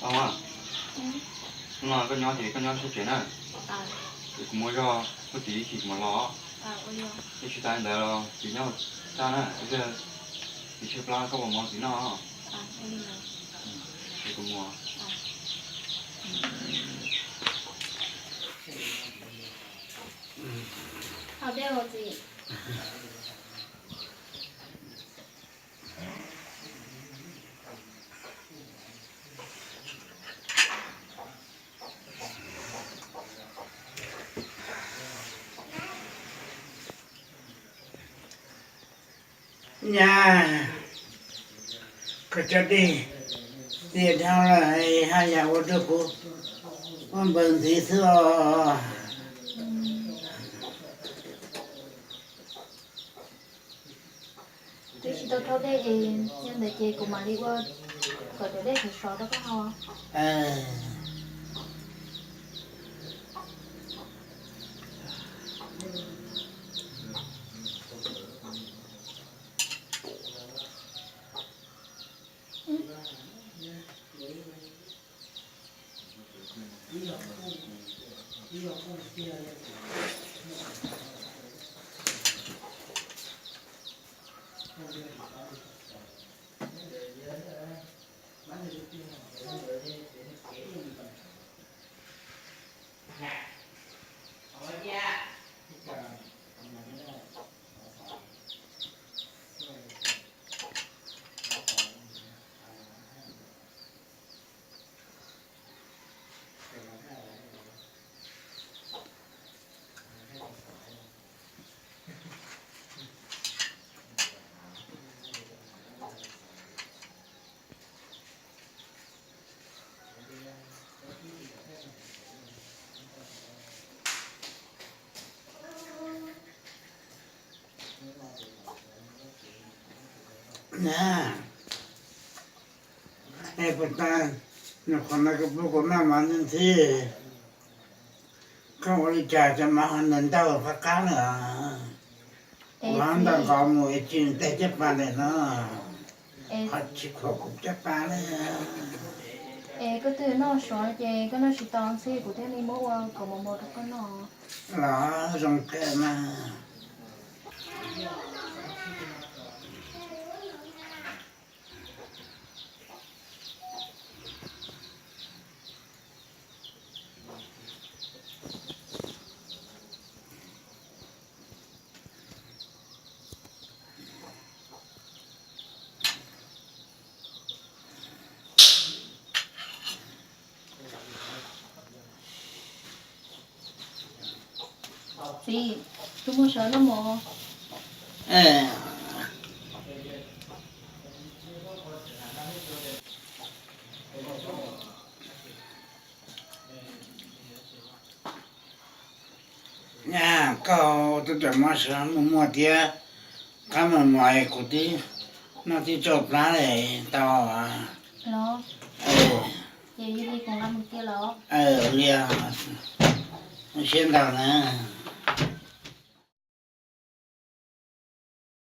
Au, no koj nyob ces koj nyob sab tsev na, es kuv mus zog, koj txiv ib chim kuv mam los. Ib tsis tas li ntawd los txiv nyob tag na, txiv tshaib plab koj ua mov txiv noj. Es kuv mus. Nyab, koj cov dej tiaj dhau lawm, haj yam ua rau kuv ua npaws ntxiv xwb os. Twb tsis tau rhaub dej es yog ntawd ces kuv mam li ua kom cov dej sov sov rau koj haus. Es puas tas, nyuam qhuav no koj pub kuv noj mov ntxhib ntxhib, koj ua li cas cov mov ho ntau ntau qab qab na? Kuv ho ntaus nkaus mus es tsis tag caj pas ntawm no, ho tsis khuam kuv caj pas na. Es koj twb noj suav ces koj noj tsis tau ntxhib, kuv thiaj li muab ua kom mos mos rau koj noj. Los zoo kawg mas. Txiv, tus muag sawv noj mov. Nyab, koj ua tau cov mov sawv muag muag thiab, qab mos mos es kuv twb noj tib tsob plab li tau. Los, ces yog li kuv nqa mus cia los? Li, siab ntau na.